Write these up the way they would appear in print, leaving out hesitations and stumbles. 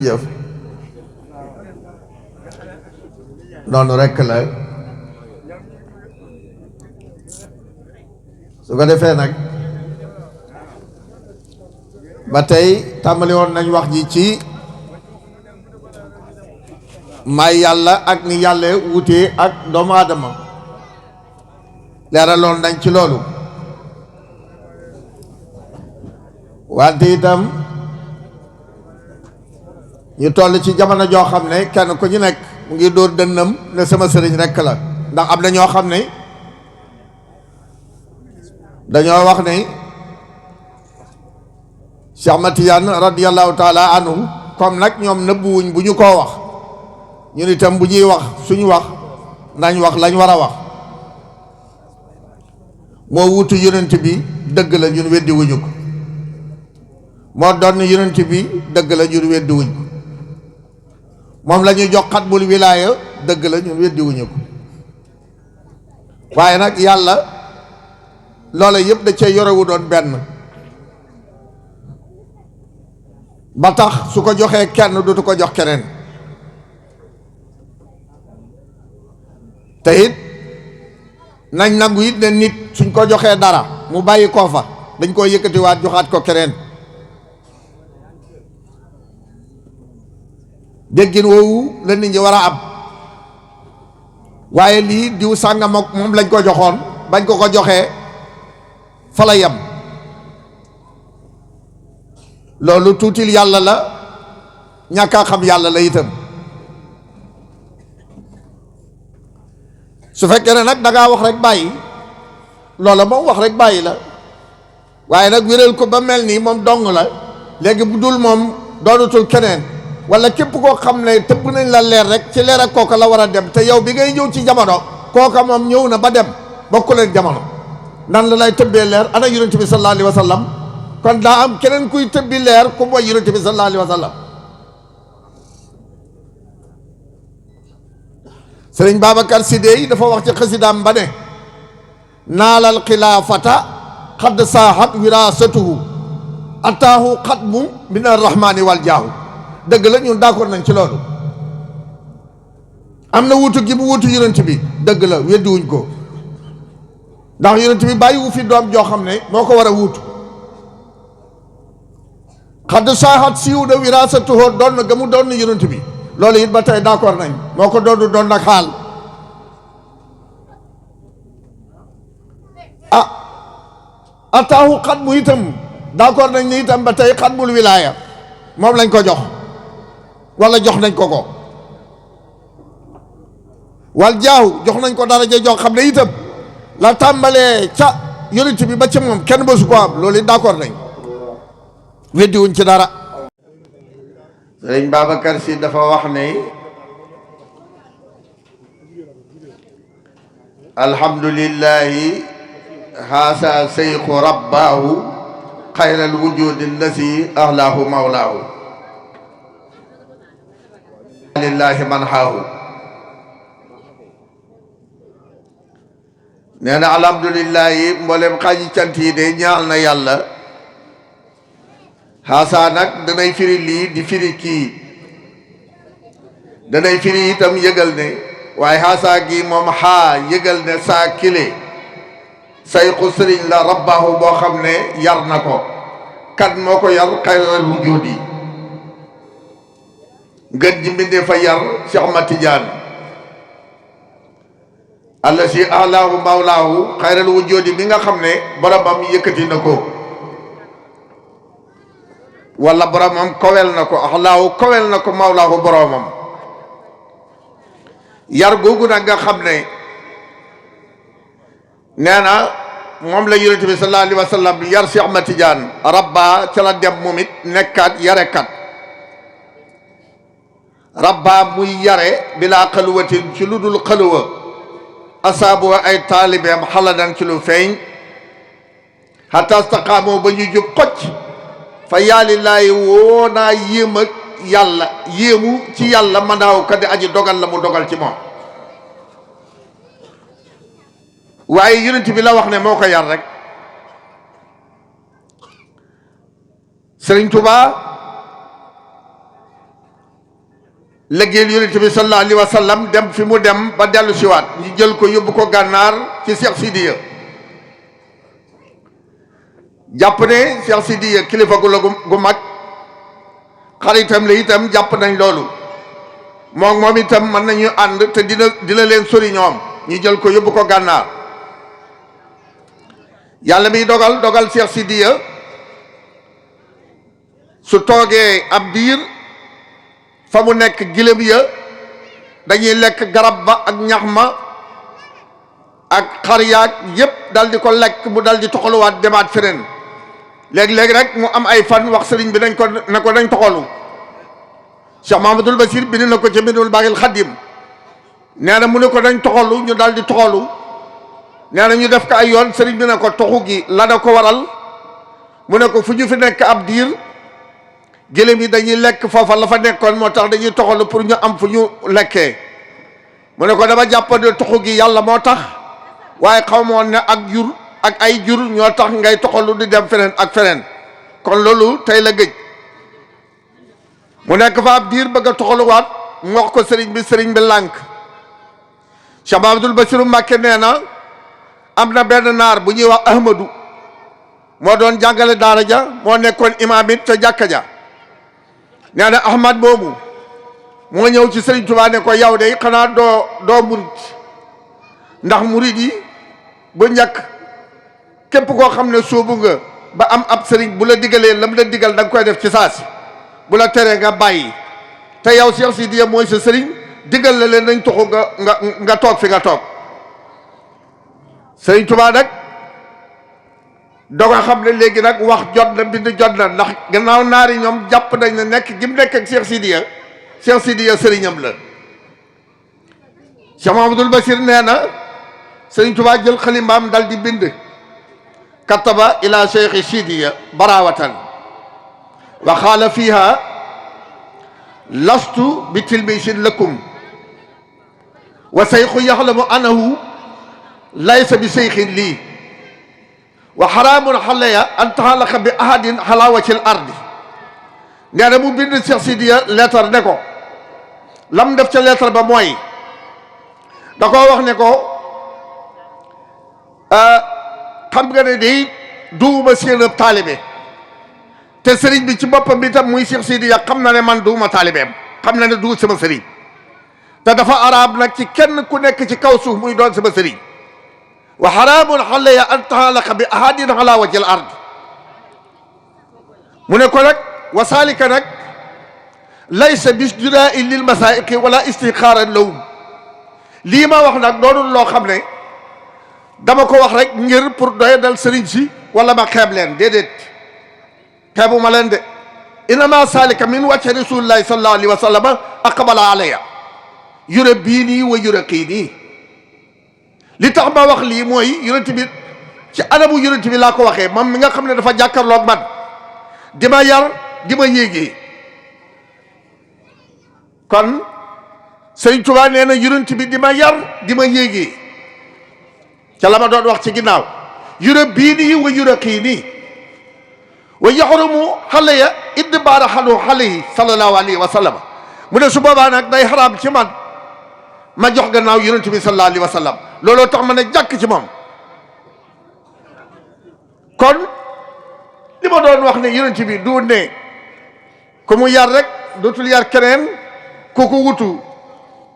jëf noonu rekk la su ko defee nag ba tey tàmbali woon nañ wax ji ci may yàlla ak ni yàlla wutee ak doomu aadama leeraloon nañ ci loolu wante itam ñu toll ci jamono joo xam ne kenn ku ñu nekk mu ngi dóor dënnam ne sama sëriñ rekk la ndax am na ñoo xam ne dañoo wax ne Cheikh Ahmad Tidiane radiyallahu taala anhu comme nag ñoom nëbbuwuñ bu ñu koo wax ñun itam bu ñuy wax suñu wax nañ wax lañ war a wax moo wutu yonent bi dëgg la ñun weddi wuñu ko moo doon yonent bi dëgg la ñun weddi wuñ ko moom la ñuy jox xatbul wilaaya dëgg la ñun weddi wuñu ko waaye nag yàlla loola yëpp da cee yorewu doon benn ba tax su ko joxee kenn dootu ko jox keneen te it nañ nangu it ne nit suñ ko joxee dara mu bàyyi koo fa dañ koo yëkkatiwaat joxaat ko keneen déggin woowu la nit ñi war a am waaye lii diw sàngam ak moom lañ ko joxoon bañ ko joxee fa la yem loolu tuutil yàlla la ñàkkaa xam yàlla la itam su fekkee ne nag dangaa wax rek bàyyi loola moom wax rek bàyyi la waaye nag wéral ko ba mel nii moom dong la léegi bu dul moom doonatul keneen wala képp koo xam ne tëbb nañ la leer rek ci leer ak kooka la war a dem te yow bi ngay ñëw ci jamono kooka moom ñëw na ba dem bokku leen jamono nan la lay tëbbee leer ana yonent bi sallallahu alayhi wa sallam kon daa am keneen kuy tëbbi leer ku mooy yonent bi sallallahu alayhi wa sallam sëriñ Babacar Sidey dafa wax ci xasidaam ba ne naalal xilaafata xadd saaxat wirasatuhu ataahu xatmu min arrahmani wal jaahu dëgg la ñun d'accord nañ ci loolu am na wutu gi mu wutu yonent bi dëgg la weddiwuñ ko ndax yonent bi bàyyiwu fi doom joo xam ne moo ko war a wuutu xadd saaxat siiw na wirasatuhu doon na ga mu doon na yonent bi loolu it ba tey d'accord nañ moo ko doon nag xaal ataahu xat mu itam d'accord nañ ni itam ba tey xat mul wilaaya moom lañ ko jox wala jox nañ ko ko wal jaaw jox nañ ko daraja jox xam ne itam la tàmbalee ca yonent bi ba ca moom kenn mësu ko am loolu it d'accord nañ weddiwuñ ci dara sëriñ Babacar Si dafa wax ne alhamdulillahi haasa seyxu rabbaahu xayral wujudi allasi ahlaahu mawlaahu lillahi man xaahu nee na alhamdulillahi mboolem xaaji cant yi de ñaal na yàlla xaasa nag danay firi lii di firi kii danay firi itam yëgal ne waaye xaasa gi moom xaa yëgal ne saa kile sayxu sëriñ la rabbaahu boo xam ne yar na ko kat moo ko yar xayral wujudi ngën ji mbindee fa yar Cheikh Ahmad Tidiane alla si alaahu mawlaahu xayral wujudi bi nga xam ne boromam yëkkati na ko wala boromam kowel na ko alaahu kowel na ko mawlaahu boromam yar googu nag nga xam ne nee na moom la yonent bi sallallahu alayhi wa sallam yar Cheikh Ahmad Tidiane rabba ca la dem moom it nekkaat yarekat rabba muy yare bilaa xaluwatin ci lu dul xaluwa asaabu ay taalibeem xaladan ci lu feeñ xata staqaamoo ba ñu jub xocc fa yàllilaayi woo naa yéem ak yàlla yéemu ci yàlla manaaw ka di aji dogal la mu dogal ci moom waaye yonent bi la wax ne moo ko yar rek sëriñ Touba liggéeyal yonent bi sallallahu alayhi wa sallam dem fi mu dem ba dellu siwaat ñu jël ko yóbbu ko gànnaar ci Cheikh Sidiya jàpp ne Cheikh Sidiya kilifa gu la gu mag xaritam la itam jàpp nañ loolu moom itam mën nañu ànd te dina leen sori ñoom ñu jël ko yóbbu ko gànnaar yàlla miy dogal Cheikh Sidiya su toogee ab diir fa mu nekk gilem ya dañuy lekk garab ba ak ñax ma ak xar yaag yépp dal di ko lekk mu dal di toxaluwaat demaat feneen léegi-léegi rek mu am ay fan wax sëriñ bi nañ toxalu Cheikh Mahamadul Basir bind na ko ca Minul Baaqil Xadim nee na mu ne ko nañ toxalu ñu dal di toxalu nee na ñu def ko ay yoon sëriñ bi ne ko toxu gi la da ko waral mu ne ko fu ñu fi nekk ab diir gëlëm yi dañuy lekk foofa la fa nekkoon moo tax dañuy toxalu pour ñu am fu ñu lekkee mu ne ko dama jàppande toxu gi yàlla moo tax waaye xaw ma woon ne ak jur ak ay jur ñoo tax ngay toxalu di dem feneen ak feneen kon loolu tey la gëj mu nekk fa ab diir bëgg a toxaluwaat mu wax ko sëriñ bi lànk Cheikh Mahamadul Basiru Mbàkke nee na am na benn naar bu ñuy wax Ahmadu moo doon jàngale daara ja moo nekkoon imaam it ca jàkka ja nee na Ahmad moomu moo ñëw ci Sëriñ Tuubaa ne ko yow de xanaa doo murit ndax murit yi bu njëkk képp koo xam ne sóobu nga ba am ab sëriñ bu la digalee lam la digal da nga koy def ci saasi bu la teree nga bàyyi te yow Cheikh Sidiya mooy sa sëriñ digal la leen nañ toxu nga toog fi nga toog Sëriñ Tuubaa nag doga xam ne léegi nag wax jot na bind jot na ndax gannaaw naari ñoom jàpp nañ ne nekk gi mu nekk ak Cheikh Sidiya sëriñam la Cheikh Mahamadul Basir nee na Sëriñ Tuubaa jël xalimbaam dal di bind kataba ila Cheikh Sidiya barawatan wa xaala fiha lastu bi tilmisin lakum wa sayxu yaxlamu anahu laysa bi seyxin lii wa xaraamun xaleya an taxalaqa bi ahadin xala wacil ardi nee na mu bind Cheikh Sidiya lettre ne ko lam def ca lettre ba mooy da koo wax ne ko xam nga ne day duuma seen ab taalibe te sëriñ bi ci boppam bi tam muy Cheikh Sidiya xam na ne man duuma taalibeem xam na ne du sama sëriñ te dafa araab nag ci kenn ku nekk ci kaw suuf muy doon sama sëriñ wa xaraamun xaleya an taxalaqa bi ahadin ala wajhil ard mu ne ko nag wa salika nag laysa bisjudaai lil masaiqi wala istixaaran lahum lii ma wax nag doonul loo xam ne dama ko wax rek ngir pour doye dal sëriñ si wala ma xeeb leen déedéet xeebu ma leen de innama salika min wàcce rasulillahi sallallahu alayhi wa sallam aqbala alayya yure bii nii wa yure kii nii li tax ma wax lii mooy yonent bi ci anamu yonent bi laa ko waxee moom mi nga xam ne dafa jàkkaarloog man di ma yar di ma yéegee kon Sëriñ Tuubaa nee na yonent bi di ma yar di ma yéegee ca la ma doon wax ci ginnaaw yure bii nii wa yure kii nii wa yaxrumu xale ya idbaara xanu xale yi sallallahu alayhi wa sallam mu ne su boobaa nag day xaraam ci man ma jox gannaaw yonent bi sallallahu alayhi wa sallam looloo tax ma ne jàkk ci moom kon li ma doon wax ne yonent bi du ne ku mu yar rek dootul yar keneen ku ko wutu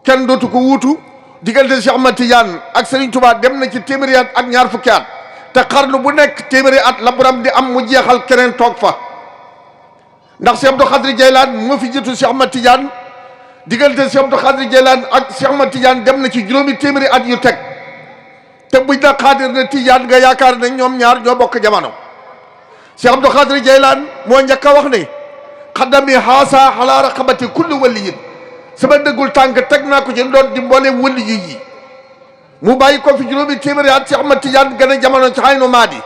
kenn dootu ko wutu diggante Cheikh Ahmad Tidiane ak Serigne Touba dem na ci téeméeri at ak ñaar fukki at te xarnu bu nekk téeméeri at la borom di am mu jeexal keneen toog fa ndax Cheikh Abdou Khadri Jeylaan moo fi jiitu Cheikh Ahmad Tidiane diggante Cheikh Abdou Khadri Jeylaan ak Cheikh Ahmad Tidiane dem na ci juróomi téeméeri at yu teg te buñ la xaadir ne Tidiane nga yaakaar ne ñoom ñaar ñoo bokk jamono Cheikh Abdou Khadri Jeylaan moo njëkk a wax ne xaddami xaasa xalaa raqabati kulli waliyin sama dëggul tànk teg naa ko ci ndoon di mbooleem wëli yi mu bàyyi ko fi juróomi téeméeri at Cheikh Ahmad Tidiane gën a jamono ci xaynu maadi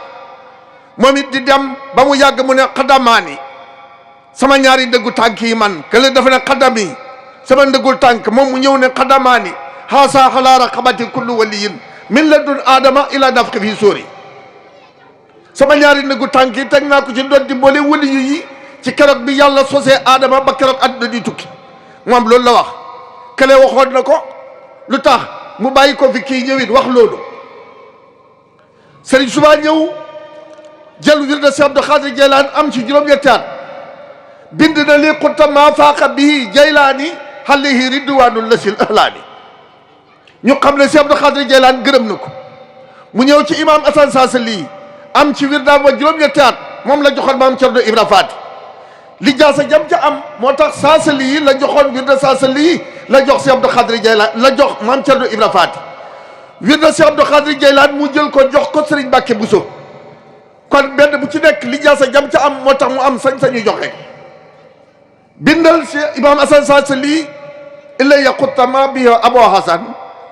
moom it di dem ba mu yàgg mu ne xaddamaani sama ñaari ndëggu tànk yi man kële dafa ne xaddami sama ndëggul tànk moom mu ñëw ne xaddamaani xaasa xalaa raqabati kulli waliyin min ladun aadama ila nafxi fii sóori sama ñaari ndëggu tànk yi teg naa ko ci ndoon di mbooleem wëli yi ci keroog bi yàlla sosee aadama ba keroog àdduna di tukki moom loolu la wax kële waxoon na ko lu tax mu bàyyi ko fi kii ñëwit wax loolu Sëriñ Tuubaa ñëw jël wirda si Abdou Khadir Jeylaan am ci juróom-ñetti at bind na li xutta ma faaqa bihi Jeylaani alayhi ridwaanul lasil ahlaani ñu xam ne si Abdou Khadir Jeylaan gërëm na ko mu ñëw ci imam Asan Saasali am ci wirdaam wa juróom-ñetti at moom la joxoon maam Cerno Ibra Faati li jaasa jam ca am moo tax Saasali yi la joxoon wirda Saasali yi la jox si Abdou Khadir Jeylaan la jox maam Cerno Ibra Faati wirda si Abdou Khadir Jeylaan mu jël ko jox ko Sëriñ Mbàkke Buso kon benn bu ci nekk li jaasa jam ca am moo tax mu am sañ-sañu joxe bindal si imam Asan Saasali illa yaqutama bi Abu Hasan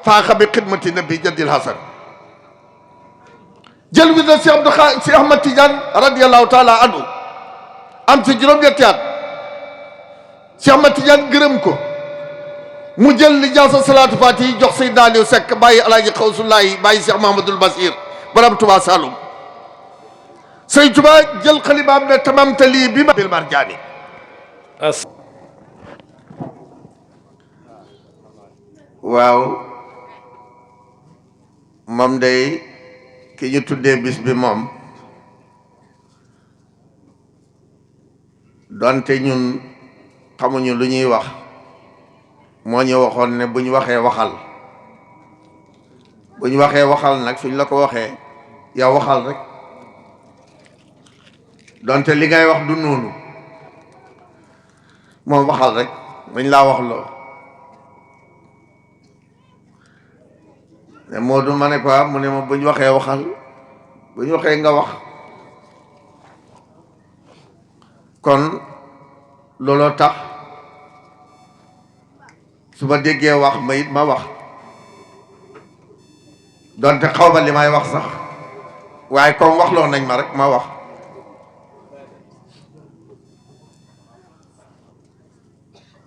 faaxa bi xidmati nabi jadil Hasan jël wirda si Abdou Khadir si Ahmad Tidiane radiyallahu taala anhu am ci juróom-ñetti at si Ahmad Tidiane gërëm ko mu jël li jaasa salaatu faati jox Seydina Aliou Seck bàyyi alaaji Xawsullaahi bàyyi Cheikh Mahamadul Basir borom Touba Saloum Sëñ Touba jël xalimaam ne tamamta lii bi ma bil marjaani waaw moom day ki ñu tuddee bis bi moom donte ñun xamuñu lu ñuy wax moo ñu waxoon ne bu ñu waxee waxal bu ñu waxee waxal nag suñ la ko waxee yow waxal rek donte li ngay wax du noonu moom waxal rek dañ laa wax loo mais moo du ma ne quoi mu ne ma bu ñu waxee waxal bu ñu waxee nga wax kon looloo tax su ma déggee wax ma it ma wax donte xaw ma li may wax sax waaye comme waxloo nañ ma rek ma wax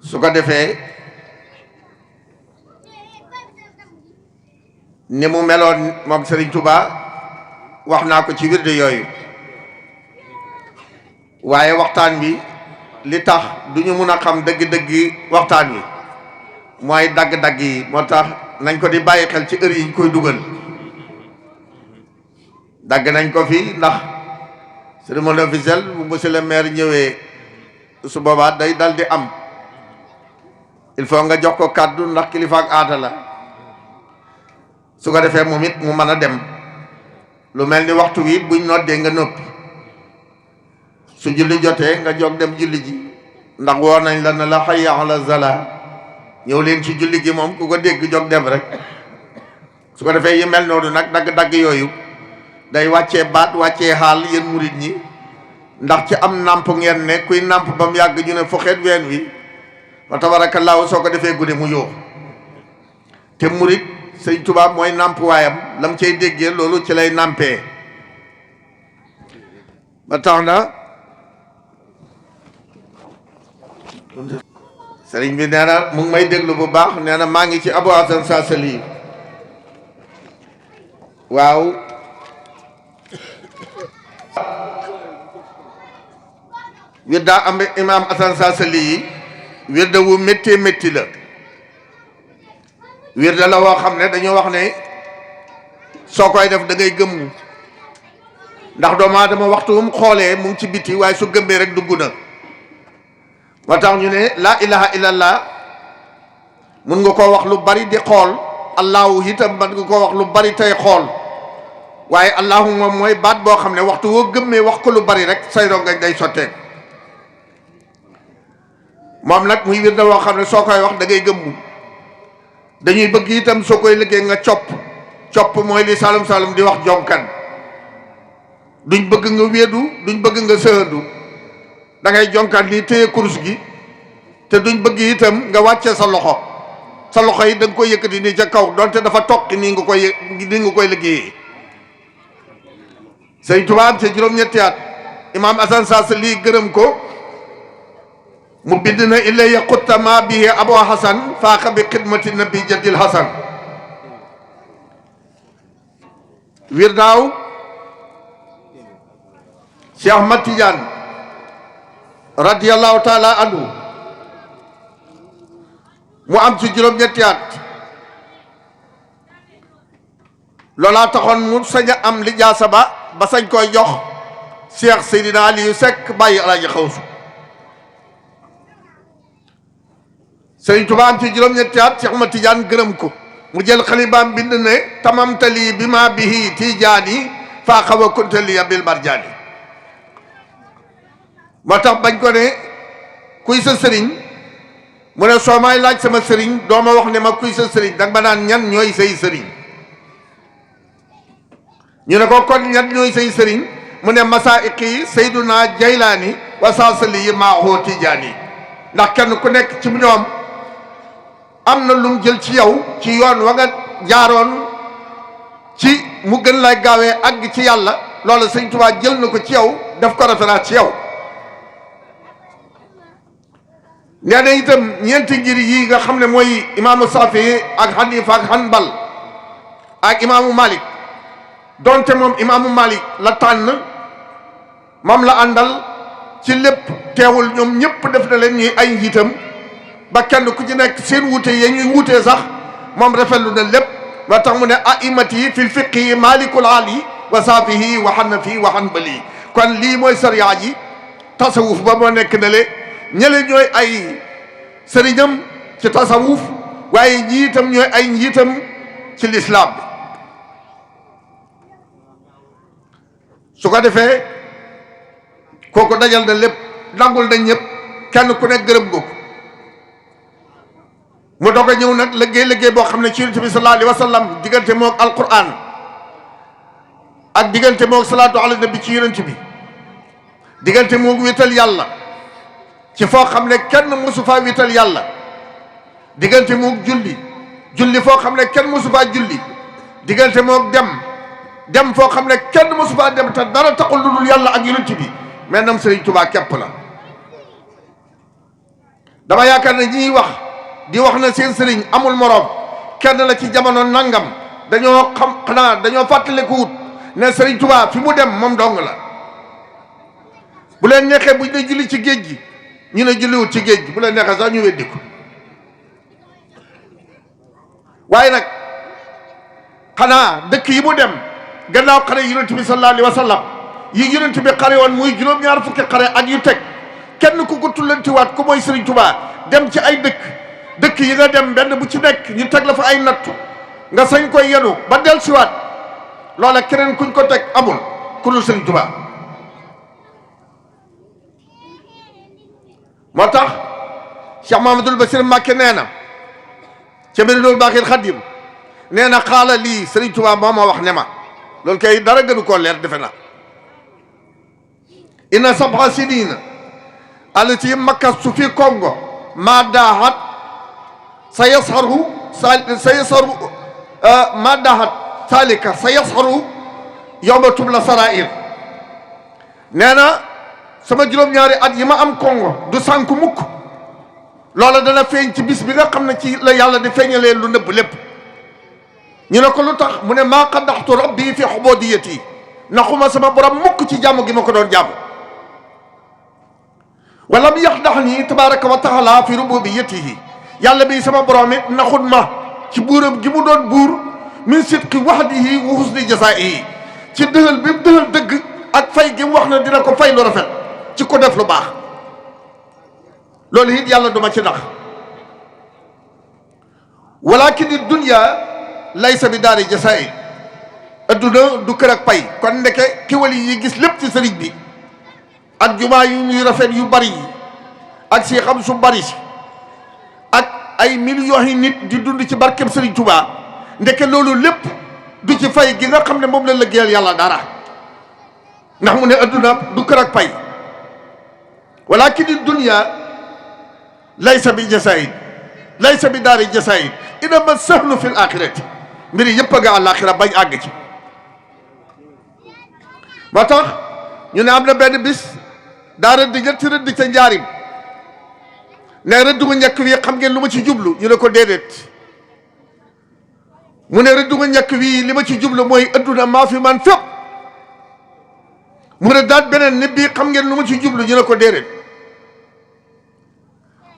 su ko defee ni mu meloon moom Serigne Touba wax naa ko ci wirde yooyu waaye waxtaan bi li tax du ñu mun a xam dëgg-dëgg waxtaan wi mooy dagg-dagg yi moo tax nañ ko di bàyyi xel ci heure yi ñu koy dugal dagg nañ ko fi ndax cérémonie officielle bu monsieur le maire ñëwee su boobaa day dal di am il faut nga jox ko kàddu ndax kilifa ak aada la su ko defee moom it mu mën a dem lu mel ni waxtu wi buñ noddee nga noppi su julli jotee nga jóg dem julli ji ndax woo nañ la ne la hayya ala zala ñëw leen ci julli gi moom ku ko dégg jóg dem rek su ko defee yi mel noonu nag dagg-dagg yooyu day wàccee baat wàccee xaal yéen murit ñi ndax ci am nàmp ngeen ne kuy nàmp ba mu yàgg ñu ne foxeet ween wi wa tabarakallahu soo ko defee guddi mu yoo te murit Sëñ Tuubaa mooy nàmp waayam lam cay déggee loolu ci lay nàmpee ba tax na sëriñ bi nee na mu ngi may déglu bu baax nee na maa ngi ci Abou Hasan Saasali waaw wirda am imam Hasan Saasali yi wirda wu métti métti la wirda la woo xam ne dañoo wax ne soo koy def da ngay gëmm ndax doomu aadama waxtu mu xoolee mu ngi ci biti waaye su gëmmee rek dugg na moo tax ñu ne laa ilaha illallah mun nga koo wax lu bari di xool allahu itam man nga koo wax lu bari tey xool waaye allahu moom mooy baat boo xam ne waxtu woo gëmmee wax ko lu bari rek say rongañ day sottee moom nag muy wirda woo xam ne soo koy wax da ngay gëmm dañuy bëgg itam soo koy liggéey nga copp mooy li salum salum di wax jonkan duñ bëgg nga wéedu duñ bëgg nga sëhëndu da ngay jonkan nii téye kurus gi te duñ bëgg itam nga wàcce sa loxo yi da nga koy yëkkati nii ca kaw donte dafa toqi nii nga koy liggéeyee Sëñ Tuubaa ca juróom-ñetti at imaam Hasan Saasali gërëm ko mu bind na ilaya xuttama bihi Abu Hasan faaxa bi xidmati nabi jadil Hasan wirdaaw Cheikh Ahmad Tidiane radiyallahu taala anhu mu am ci juróom-ñetti at loolaa taxoon mu sañ a am lijaasa ba sañ koy jox Cheikh Seydina Aliou Seck bàyyi Alaaji Xawsu. Sëriñ Tuubaa am ci juróom-ñetti at Cheikh Ahmad Tidiane gërëm ko mu jël xalibaam bind ne tamamtali bi ma bihi tijaani faa xaw a kuntali bil marjaani. moo tax bañ ko ne kuy sa sëriñ mu ne soo may laaj sama sëriñ doo ma wax ne ma kuy sa sëriñ danga ma naan ñan ñooy say sëriñ. ñu ne ko kon ñan ñooy say sëriñ mu ne masaa'iqi sayduna jaylaani wa saasali yi maaxoo tijaani. ndax kenn ku nekk ci ñoom am na lu mu jël ci yow ci yoon wa nga jaaroon ci mu gën lay gaawee àgg ci yàlla loolu Sëñ Tuubaa jël na ko ci yow def ko référence ci yow. nee na itam ñeenti ngir yi nga xam ne mooy imaamu Saafi ak Hanifa ak Hanbal ak imaamu Malik donte moom imaamu Malik la tànn moom la àndal ci lépp teewul ñoom ñëpp def na leen ñuy ay njiitam ba kenn ku ci nekk seen wuute ya ñuy wuutee sax moom rafetlu na lépp moo tax mu ne aimati fi fiqhi malikul ali wa saafihi wa hanafi wa hanbali. kon lii mooy sariya ji tasawuf ba moo nekk ne le ñële ñooy ay sëriñam ci tasawuf waaye njiitam ñooy ay njiitam ci lislaam bi. su ko defee kooku dajal na lépp nangul na ñëpp kenn ku nekk gërëm nga ko mu doog a ñëw nag liggéey boo xam ne ci yonent bi sallallahu alayhi wa sallam diggante moog alquran ak diggante moog salaatu ala nabi ci yonent bi diggante moog wéetal yàlla ci foo xam ne kenn mosu faa wéetal yàlla diggante moog julli foo xam ne kenn mosu faa julli diggante moog dem foo xam ne kenn mosu faa dem te dara taxul lu dul yàlla ak yonent bi mais nam Sëriñ Tuubaa képp la. dama yaakaar ne ñiy wax di wax na seen sëriñ amul moroom kenn la ci jamono nangam dañoo xam xanaa dañoo fàttaliku wut ne Sëriñ Tuubaa fi mu dem moom dong la. bu leen neexee buñ ne julli ci géej gi ñu ne julliwut ci géej gi bu leen neexee sax ñu weddi ko waaye nag xanaa dëkk yi mu dem gannaaw xare yonent bi sallallahu alayhi wa sallam yi yonent bi xare woon muy juróom-ñaar fukki xare ak yu teg kenn ku ko tullantiwaat ku mooy Sëriñ Tuubaa dem ci ay dëkk yi nga dem benn bu ci nekk ñu teg la fa ay nattu nga sañ koy yenu ba del siwaat loola keneen kuñ ko teg amul ku dul Sëriñ Tuubaa. moo tax Cheikh Mahamadul Basir Mbàkke nee na ca Medinul Baaxil Xadim nee na xaala lii Sëriñ Tuubaa moo ma wax ne ma loolu kay dara gënu koo leer defe na inna sab'a sinina allati makkastu fi Congo ma daahat sayasharu ma daahat salika sayasharu yawma tubla sarair nee na sama juróom-ñaari at yi ma am Congo du sànku mukk loola dana feeñ ci bis bi nga xam ne ci la yàlla di feeñalee lu nëbb lépp ñu ne ko lu tax mu ne maa qaddaxtu rabbi fi ubudiyati naxuma sama borom mukk ci jàmm gi ma ko doon jàmm walam yaxdaxni tabaraka wa taala fi rububiyatihi yàlla bi sama borom it naxut ma ci buuram gi mu doon buur min sidqi wahdihi wa husni jasaihi ci dëxal bi mu dëxal dëgg ak fay gi mu wax na dina ko fay lu rafet ci ko def lu baax loolu it yàlla duma ci nax walakin dunya laysa bi daari jasaa'ir adduna du kër ak pay kon ndeke kiwal yi gis lépp ci sëriñ bi ak jumaa yu ñuy rafet yu bari yi ak si xam su bari si ak ay millions yi nit di dund ci barkeb Sëriñ Tuubaa ndeke loolu lépp du ci fay gi nga xam ne moom la liggéeyal yàlla dara ndax mu ne adduna du kër ak pay walakin dunya laysa bi jasaa'ir laysa bi daari jasaa'ir inama sahlu fi l axirati mbiri yëpp a nga àllaaxira bañ àgg ci moo tax ñu ne am na benn bis daa rëdd ñetti rëdd ca njaarim ne rëdd gu njëkk wi xam ngeen lu ma ci jublu ñu ne ko déedéet mu ne rëdd gu njëkk wi li ma ci jublu mooy adduna maa fi man fépp mu ne daat beneen ni bii xam ngeen lu ma ci jublu ñu ne ko déedéet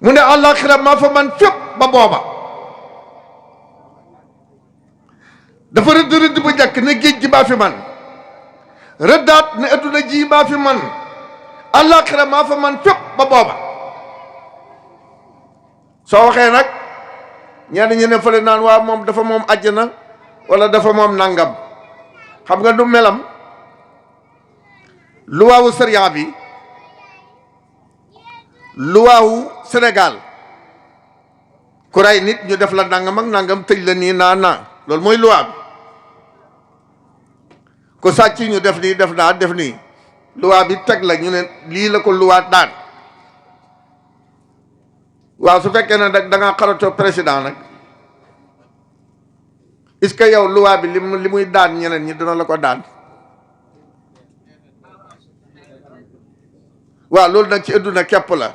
mu ne àllaaxira maa fa man fépp ba booba dafa rëdd rëdd bu njëkk ne géej gi maa fi man rëddaat ne adduna ji maa fi man àllaaxira maa fa man fépp ba booba soo waxee nag ñenn ñi ne fële naan waa moom dafa moom àjjana wala dafa moom nangam xam nga du melam luwaawu sariya bi luwaawu Sénégal ku rey nit ñu def la nangam ak nangam tëj la nii naa loolu mooy luwaa bi ku sàcc ñu def nii def naa def nii luwaa bi teg la ñu ne lii la ko luwaa daan waaw su fekkee ne nag da ngaa xaratoo président nag est-ce que yow luwaa bi li muy daan ñeneen ñi dina la ko daan waaw loolu nag ci adduna képp la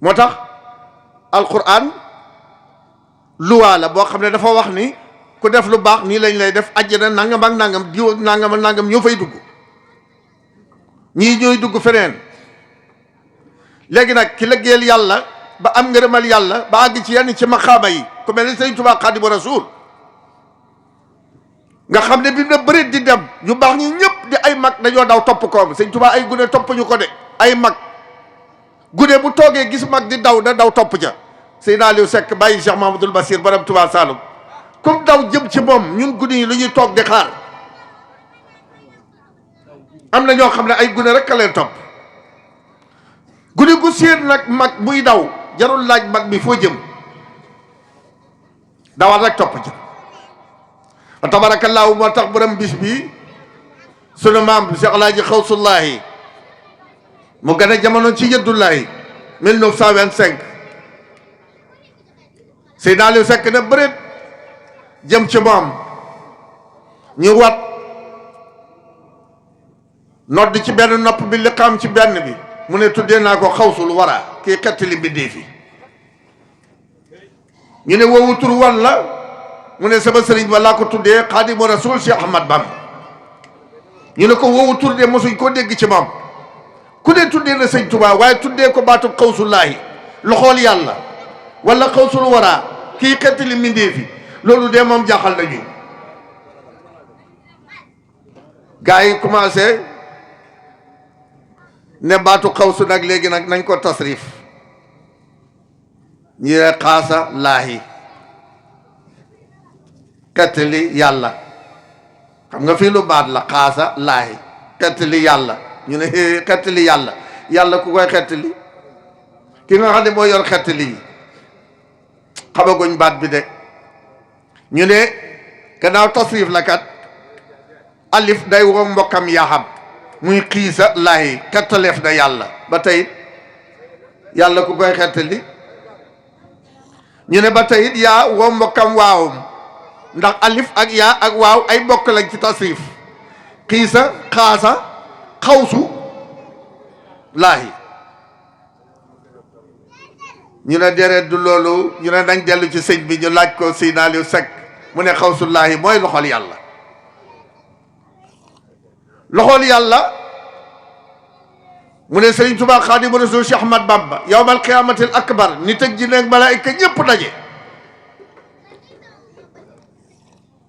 moo tax alquran luwaa la boo xam ne dafa wax ni ku def lu baax nii lañ lay def àjjana nangam ak nangam diw ak nangam ak nangam ñoo fay dugg ñii ñooy dugg feneen léegi nag ki liggéeyal yàlla ba am ngërëmal yàlla ba àgg ci yenn ci maqaama yi ku mel ni Sëñ Tuubaa Xaadimu Rasuul nga xam ne bi na bërit di dem ñu baax ñi ñëpp di ay mag dañoo daw topp koom Sëñ Tuubaa ay gune topp ñu ko de ay mag gune bu toogee gis mag di daw da daw topp ca Seydina Aliou Seck bàyyi Cheikh Mahamadul Basir borom Touba Saloum comme daw jëm ci moom ñun gune yi lu ñuy toog di xaar am na ñoo xam ne ay gune rek a leen topp gune gu séen nag mag buy daw jarul laaj mag bi foo jëm dawal rek topp ca wa tabarakallahu moo tax borom bis bi sunu maam Cheikh Alaaji Xawsullaahi mu gën a jamono ci yëddullaahi 1925 Seydina Aliou Seck na bëreet jëm ci moom ñu wat nodd ci benn nopp bi li xam ci benn bi mu ne tuddee naa ko xawsul wara kii xettali mbindéef yi ñu ne woowu tur wan la mu ne sama sëriñ ba laa ko tuddee Xaadimu Rasuul Cheikh Ahmad Bamba ñu ne ko woowu tur de mosuñ koo dégg ci moom ku ne tuddee na sëñ Tuubaa waaye tuddee ko baatub xawsullaahi loxool yàlla wala xawsul wara kii xettali mbindéef yi loolu de moom jaaxal nañu gars yi commencé ne baatu xawsu nag léegi nag nañ ko tasrif ñi ne xaasa laahi xettali yàlla xam nga fii lu baat la xaasa laahi xettali yàlla ñu ne xettali yàlla yàlla ku koy xettali ki nga xam ne moo yor xettali yi xamaguñ baat bi de ñu ne gannaaw tasrif la kat alif day woo mbokkam yaxam muy xiisa laahi xettaleef na yàlla ba tey yàlla ku koy xettali ñu ne ba tey yaa woo mbokkam waawum ndax alif ak yaa ak waaw ay mbokk lañ ci tasrif xiisa xaasa xawsu laahi ñu ne déedéet du loolu ñu ne nañ dellu ci sëñ bi ñu laaj ko Seydina Aliou Seck mu ne xawsullaahi mooy loxol yàlla loxol yàlla mu ne Sëriñ Tuubaa Xaadimu Rasuul Cheikh Ahmad Bamba yawmal qiyaamatil akbar nit ak jinne ak malaayika ñëpp daje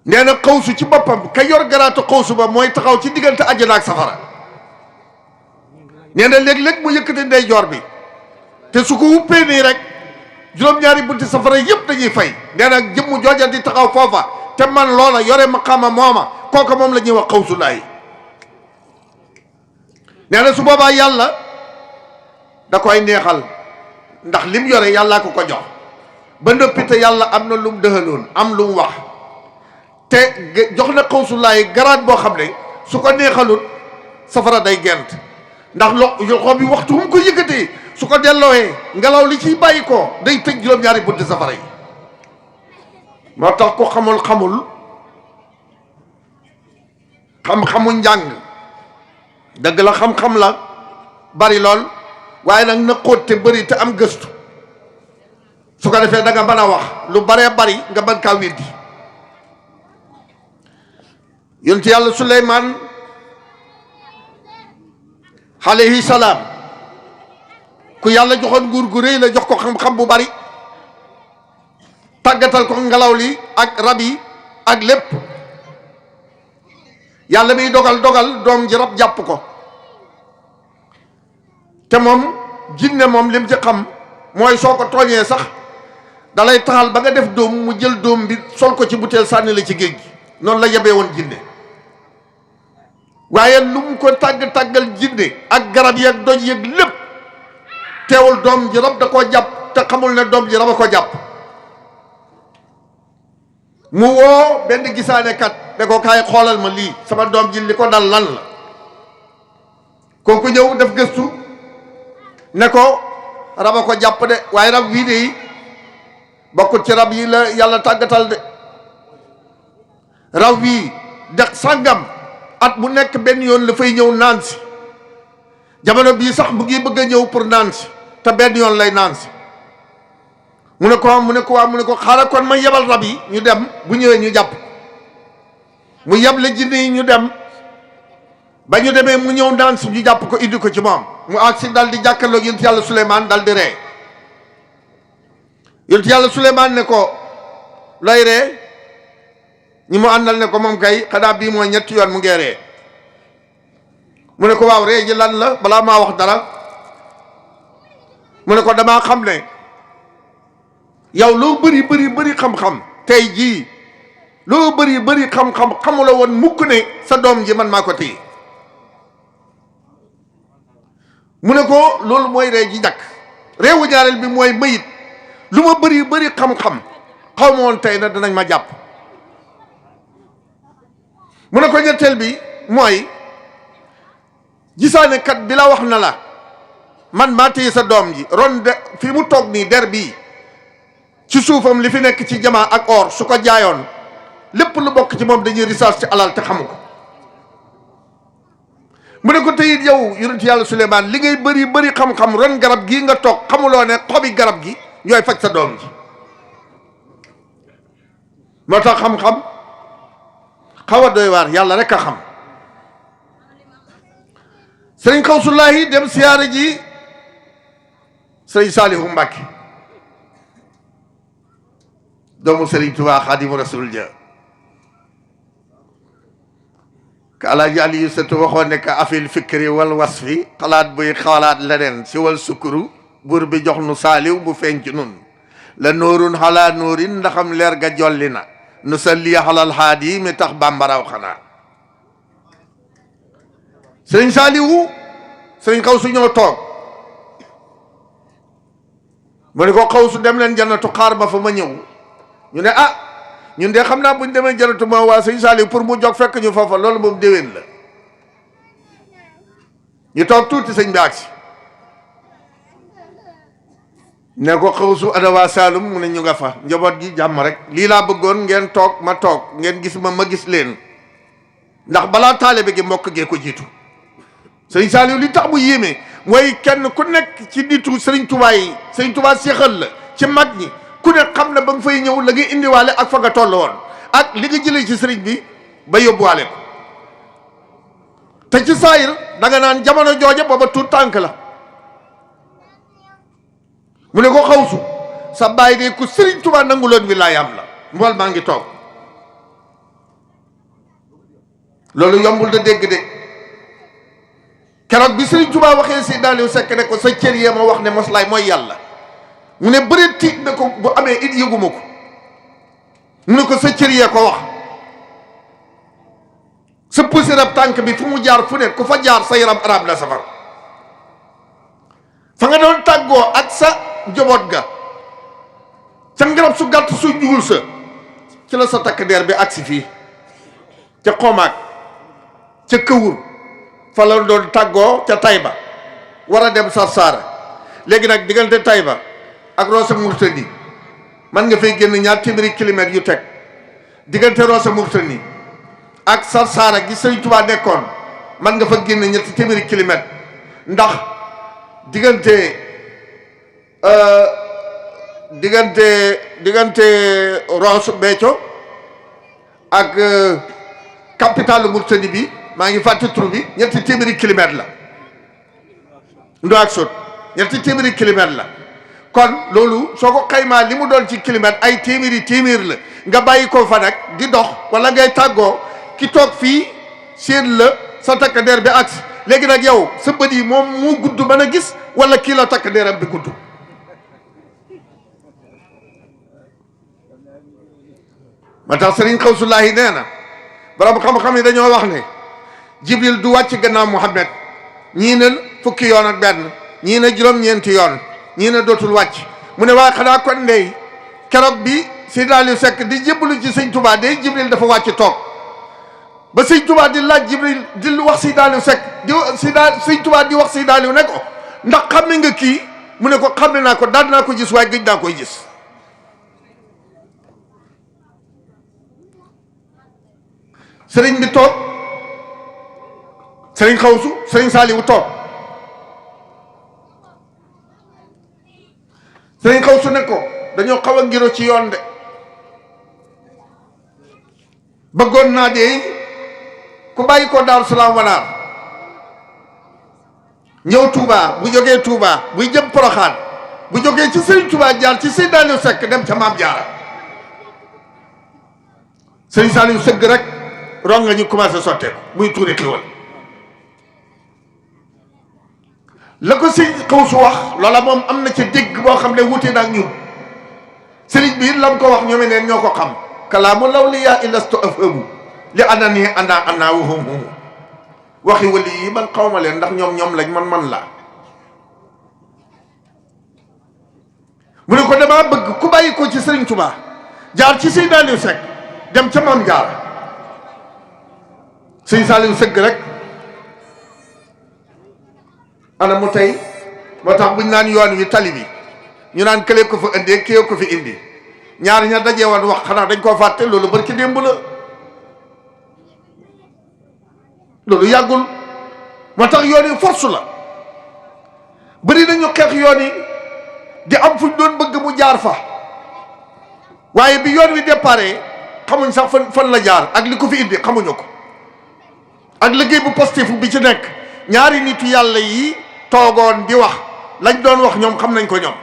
nee na xawsu ci boppam ka yor garaatu xawsu ba mooy taxaw ci diggante àjjana ak safara nee na léeg-léeg mu yëkkati ndeyjoor bi te su ko wuppee nii rek juróom-ñaari bunti safara yëpp dañuy fay nee na jëmm jooja di taxaw foofa te man loola yore maqaama mooma kooka moom la ñuy wax xawsullaahi nee na su boobaa yàlla da koy neexal ndax lim yore yàllaa ko ko jox ba noppi te yàlla am na lum dëxaloon am lum wax te jox na xawsullaahi garaat boo xam ne su ko neexalut safara day gent ndax loxo bi waxtu mu ko yëkkatee su ko delloowee ngelaw li ciy bàyyi ko day tëj juróom-ñaari bunti safara yi moo tax ko xamul xam-xamu njàng dëgg la xam-xam la bari lool waaye nag na xóot te bëri te am gëstu su ko defee da nga mën a wax lu baree bari nga mën kaa weddi yonent yàlla Suleymaan alayhi salaam ku yàlla joxoon nguur gu rëy la, jox ko xam-xam bu bari, tàggatal ko ngelaw li ak rab yi ak lépp. yàlla miy dogal doom ji rab jàpp ko, te moom jinne moom lim ci xam mooy soo ko tooñee sax dalay taxal ba nga def doom mu jël doom bi sol ko ci butéel sànni la ci géej gi. noonu la yebee woon jinne. waaye lu mu ko tàggal jinne ak garab yeeg doj yeeg lépp, teewul doom ji rab da koo jàpp te xamul ne doom ji rab a ko jàpp. mu woo benn gisaane kat ne ko kaay xoolal ma lii, sama doom ji li ko dal lan la. kooku ñëw def gëstu ne ko rab a ko jàpp de, waaye rab wii de yi bokkut ci rab yi la yàlla tàggatal de. rab wii dex sàngam at bu nekk benn yoon la fay ñëw naan si. jamono bii sax mu ngi bëgg a ñëw pour naan si, te benn yoon lay naan si. mu ne ko xaaral kon ma yebal rab yi ñu dem, bu ñëwee ñu jàpp. mu yeble jinne yi ñu dem, ba ñu demee mu ñëw naan si ñu jàpp ko indi ko ci moom. mu agsi dal di jàkkaarloog yonent yàlla Suleymaan dal di ree. yonent yàlla Suleymaan ne ko looy ree? ñi mu àndal ne ko moom kay xanaa bii mooy ñetti yoon mu ngee ree. mu ne ko waaw ree ji lan la balaa maa wax dara. mu ne ko damaa xam ne yow loo bëri xam-xam tey jii, loo bëri xam-xam xamula woon mukk ne sa doom ji man maa ko téye. mu ne ko loolu mooy ree ji njëkk. réewu ñaareel bi mooy mayit lu ma bëri xam-xam xaw ma woon tey na danañ ma jàpp. mu ne ko ñetteel bi mooy gisaane kat bi la wax na la man maa téye sa doom ji ron de fi mu toog nii der bii ci suufam li fi nekk ci jamaa ak or su ko jaayoon lépp lu bokk ci moom dañuy risaas ci alal te xamu ko. mu ne ko teyit yow yonent yàlla Suleymaan li ngay bëri xam-xam ron garab gii nga toog xamuloo ne xobi garab gi ñooy faj sa doom ji. moo tax xam-xam xaw a doy waar, yàlla rek a xam. sëriñ Xawsullaahi dem siyaare ji sëriñ Saalihu Mbàkke doomu sëriñ Tuubaa Xaadimu Rasuul ja ka Alaaji Aliyu Sëtu waxoon ne ka afil fikri wal wasfi xalaat buy xalaat leneen si wal sukkuru buur bi jox nu saaliw bu feeñ ci nun la nóorun xalaa nóorin ndaxam leer ga jolli na nu salli xalal haadi mi tax bàmbaraw xanaa. sëriñ Saaliwu sëriñ Xawsu ñoo toog mu ne ko Xawsu dem leen jannatu xaar ma fa ma ñëw. ñu ne ñun de xam naa buñ demee jannatu ma waa sëriñ Saaliwu pour mu jog fekk ñu foofa loolu moom déwén la. ñu toog tuuti sëñ bi agsi ne ko Xawsu ada waa Saalum mu ne ñu nga fa njaboot gi jàmm rek lii laa bëggoon ngeen toog ma toog ngeen gis ma gis leen ndax balaa taalibe gi mbokk gee ko jiitu. sëriñ Saaliw li tax mu yéeme mooy kenn ku nekk ci nitu sëriñ Tuubaa yi sëriñ Tuubaa seexal la ci mag ñi ku ne xam na ba nga fay ñëw la nga indiwaale ak fa nga toll woon ak li nga jëlee ci sëriñ bi ba yóbbuwaale ko. te ci saayir da nga naan jamono jooja booba tuut tànk la. mu ne ko Xawsu sa baay de ku sëriñ Tuubaa nanguloon wilaayam la mbool maa ngi toog. loolu yombul da dégg de keroog bi sëriñ Tuubaa waxee si daaliw sekk ne ko sa cër yee ma wax ne moslaay mooy yàlla mu ne bëri tiit ne ko bu amee it yëguma ko. mu ne ko sa cër yee ko wax sa pusi rab tànk bi fu mu jaar fu ne ku fa jaar sa yaram arab la safar. fa nga doon tàggoo ak sa njaboot ga ca ngarab su gàtt su ñuul sa ci la sa takk der bi agsi fii ca xomaag ca këwur fa la doon tàggoo ca Tayba war a dem Sarsara. léegi nag diggante Tayba ak Rosso Mauritanie man nga fay génn 2 téeméeri kilomètres yu teg diggante Rosso Mauritanie ak Sarsara gi Sëriñ Tuubaa nekkoon man nga fa génn 3 téeméeri kilomètres ndax diggante Rosso Béthio ak capitale Mauritanie bi maa ngi fàtte tur bi 3 téeméeri kilomètres la ndo ak sot ñetti téeméeri kilomètre la kon loolu soo ko xaymaa li mu doon ci kilomètre ay téeméer la nga bàyyi ko fa nag di dox wala ngay tàggoo ki toog fii seen la sa takk der bi agsi léegi nag yow sa bët yi moom mu gudd mën a gis wala kii la takk deram bi gudd ma tax sëriñ Xawsulaahi nee na borom xam-xam yi dañoo wax ne Jibril du wàcc gannaaw Muhammad ñii ne fukki yoon ak benn ñii ne juróom-ñeenti yoon ñii ne dootul wàcc mu ne waaye xanaa kon ndey keroog bi Seydi Aliou Seck di jébbalu ci sëñ Touba day Jibril dafa wàcc toog ba sëñ Touba di laaj Jibril di wax Seydi Aliou Seck sëñ Touba di wax Seydi Aliou ne ko ndax xàmme nga kii mu ne ko xàmme naa ko daan naa ko gis waaye gëj naa koy gis sëriñ bi toog sëriñ Xawsu sëriñ Saaliwu toog sëriñ Xawsu ne ko dañoo xaw a ngiro ci yoon de bëggoon naa de ku bàyyi ko Daaru Salaam wanaar ñëw Touba bu jógee Touba buy jëm Poroxaan bu jógee ci sëriñ Touba jaar ci Seydi Aliou Seck dem ca Maam Jaara sëriñ Saaliwu sëgg rek ron nga ñu commencé sotteeku muy tuuri xiwal la ko sëñ Xawsu wax loola moom am na ci dégg boo xam ne wuute na ak ñun sëriñ bi lam ko wax ñoome neen ñoo ko xam kalaamu law li yaa ilastu afhamu li anani ana wahum waxi wali yi man xaw ma leen ndax ñoom lañ man la mu ne ko damaa bëgg ku bàyyi ko ci sëriñ Touba jaar ci Seydi Aliou Seck dem ca Maam Jaara sëñ Saliou sëgg rek ana mu tey moo tax buñ naan yoon wi tali bi ñu naan kële ko fa indee kii ko fi indi ñaar ña dajee woon wax xanaa dañ koo fàtte loolu barki démb la loolu yàggul moo tax yoon yi force la bëri nañu xeex yoon yi di am fuñ doon bëgg mu jaar fa waaye bi yoon wi déparé xamuñ sax fan la jaar ak li ko fi indi xamuñu ko ak liggéey bu positif bi ci nekk ñaari nitu yàlla yi toogoon di wax lañ doon wax ñoom xam nañ ko ñoom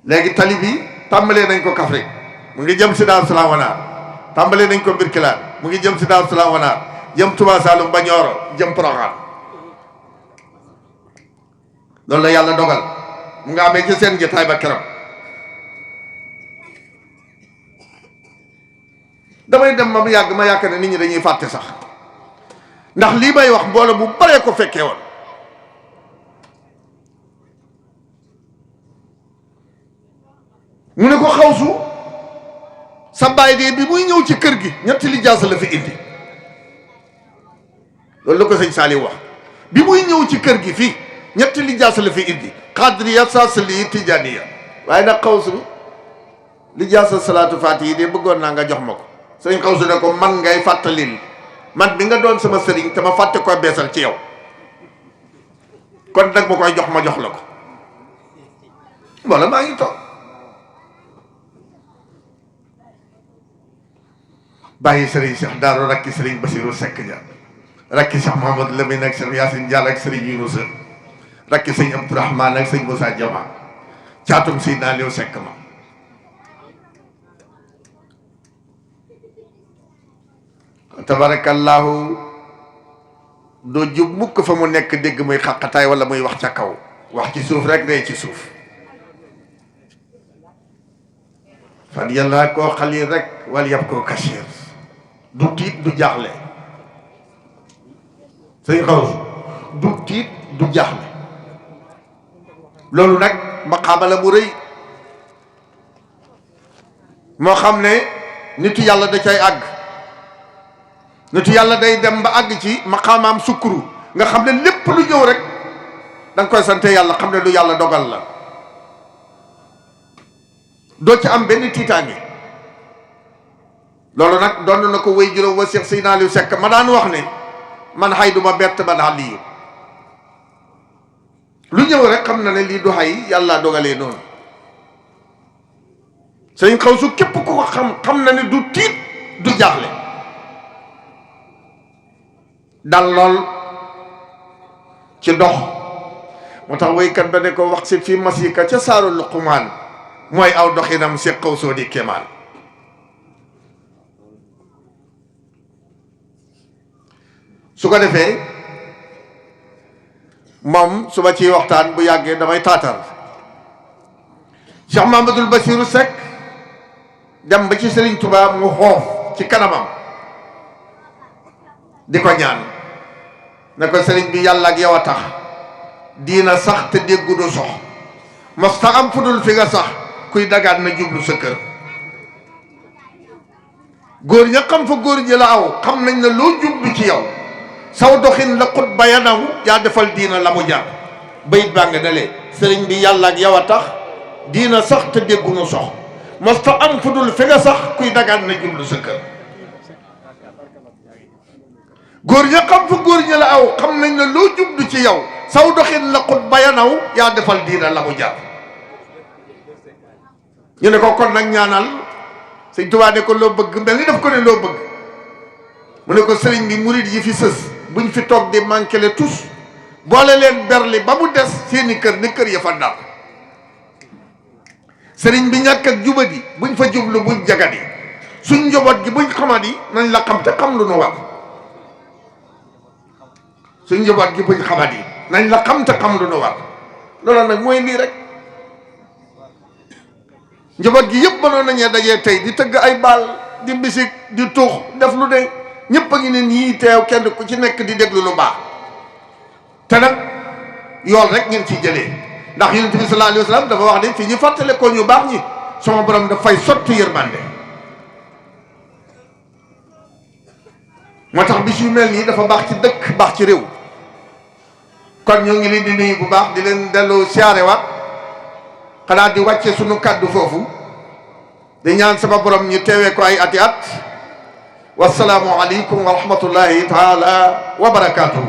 léegi tali bi tàmbalee nañ ko Kaffrine mu ngi jëm si Daaru Salaam wanaar tàmbalee nañ ko Birkilaan mu ngi jëm si Daaru Salaam wanaar jëm Touba Saloum ba Nioro jëm Porokhane loolu la yàlla dogal mu nga amee ci seen jotaay ba keroog damay dem ma mu yàgg ma yaakaar ne nit ñi dañuy fàtte sax ndax lii may wax mbooloo bu baree ko fekkee woon mu ne ko Xawsu sa baay de bi muy ñëw ci kër gi ñetti lijaasa la fi indi loolu la ko sëñ Saliou wax bi muy ñëw ci kër gi fii ñetti lijaasa la fi indi xadriya saasali tijaaniya waaye nag Xawsu lijaasa salaatu faati yi de bëggoon naa nga jox ma ko sëñ Xawsu ne ko man ngay fàttalil man bi nga doon sama sëriñ te ma fàtte ko beesal ci yow kon nag ma koy jox ma jox la ko wala maa ngi toog bàyyi sëriñ Cheikh Daaro rakki sëriñ Basiru Seck ja rakki Cheikh Mouhamadou Lamine ak Cheikh Yacine Diall ak sëriñ Yunus rakki sëñ Abdourahmane ak sëñ Moussa Diama caatum si naa leew Seck ma tabarakallahu doo jub mukk fa mu nekk dégg muy xaqataay wala muy wax ca kaw wax ci suuf rek day ci suuf fan yàlla koo xalil rek wala yab koo kasiir du tiit du jaaxle sëñ Xawsu du tiit du jaaxle loolu nag maqaama la mu rëy moo xam ne nitu yàlla da cay àgg nitu yàlla day dem ba àgg ci maqaamaam sukkuru nga xam ne lépp lu ñëw rek da nga koy sante yàlla xam ne lu yàlla dogal la doo ci am benn tiitaange loolu nag doon na ko wéy juróom wa Cheikh Seydina Aliou Seck ma daan wax ne man xay du ma bett man Aliou lu ñëw rek xam na ne lii du xay yàlla dogalee noonu sëñ Xawsu képp ku ko xam na ne du tiit du jaaxle dal lool ci dox moo tax waykat ba ne ko wax si fii masika ca saaru Luqmaan mooy aw doxinam si xaw soo di kéemaan su ko defee moom su ma ciy waxtaan bu yàggee damay taatar Cheikh Mahamadul Basiru Seck dem ba ci Serigne Touba mu xoof ci kanamam di ko ñaan ne ko Serigne bi yàlla ak yow a tax diina sax te déggu du sox mos ta am fudul fi nga sax kuy dagaat na jublu sa kër góor ña xam fa góor ñi la aw xam nañ ne loo jublu ci yow saw doxin la xut ba yanaw yaa defal diina la mu jar bayit baa nga dalee sëriñ bi yàlla ak yow a tax diina sax te déggu nu sox mos ta am fudul fi nga sax kuy dagaat na jublu sa kër góor ña xam fa góor ñi la aw xam nañ ne loo jublu ci yow saw doxin la xut ba yanaw yaa defal diina la mu jar ñu ne ko kon nag ñaanal sëñ Tuubaa ne ko loo bëgg mel ni daf ko ne loo bëgg mu ne ko sëriñ bi murid yi fi sës buñ fi toog di manqué le tous boole leen berli ba mu des seeni kër ni kër ya fa dal sëriñ bi ñàkk ak jubadi buñ fa jublu buñ jagadi suñ njaboot gi buñ xamadi nañ la xam te xam lu nu war suñ njaboot gi buñ xamadi nañ la xam te xam lu nu war loolu nag mooy lii rek njaboot gi yëpp mënoon nañee dajee tey di tëgg ay baal di bisik di tuux def lu de ñëpp a ngi ne nii teew kenn ku ci nekk di déglu lu baax te nag yool rek ngeen ciy jëlee ndax yonent bi sallallahu alayhi wa sallam dafa wax ne fi ñu fàttale ko ñu baax ñi sama borom daf fay sotti yërmande moo tax bis yu mel nii dafa baax ci dëkk baax ci réew kon ñoo ngi leen di nuyu bu baax di leen delloo siyaarewaat xanaa di wàcce sunu kàddu foofu di ñaan sama borom ñu teewee ko ay ati at wasalaamu aleykum wa rahmatullahi taala wa barakaatuhu